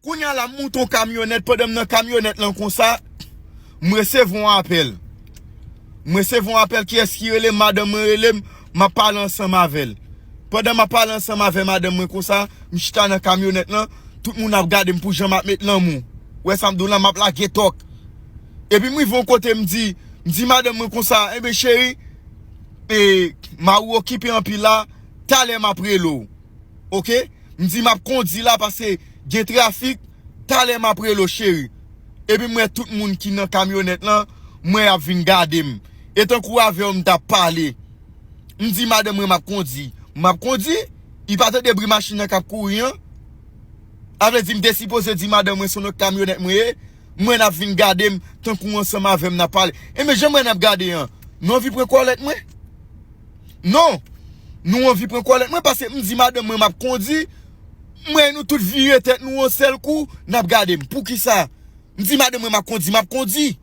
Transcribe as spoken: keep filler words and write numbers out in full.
Kounye a la, m moute yon kamyonèt, pandan m nan kamyonèt lan konsa, m resevwa yon apèl. M resevwa yon apèl, kiyès ki rele m? Madanm mwen rele m, m ap pale ansanm avè l. Pandan m ap pale ansanm avè madanm mwen konsa, m chita nan kamyonèt lan, tout moun ap gade m pou jan m ap met lanmou. Wè sa m di w la, m ap lage tòk. Epi m rive yon kote, m di, m di madanm mwen konsa, enben cheri, e, mari w okipe anpil la, talè m ap rele w. Oke? M di m ap kondi la paske gen trafik, talè m ap rele w cheri. Epi m wè tout moun ki nan kamyonèt lan, m wè y ap vin gade m. E tankou avè w m t ap pale. M di madanm mwen m ap kondi. M ap kondi, li pa tande bri machin nan k ap kouri an. A vle di m te sipoze di madanm mwen se yon lòt kamyonèt mwen ye. M wè n ap vin gade m tankou ansanm avè m n ap pale. Enben jan m wè n ap gade an, nou anvi pran kòlèt mwen? Non. Nou anvi pran kòlèt mwen paske m di madanm mwen m ap kondi. M wè nou tout vire tèt nou yon sèl kou, n ap gade m. Poukisa? M di madanm mwen m ap kondi, m ap kondi.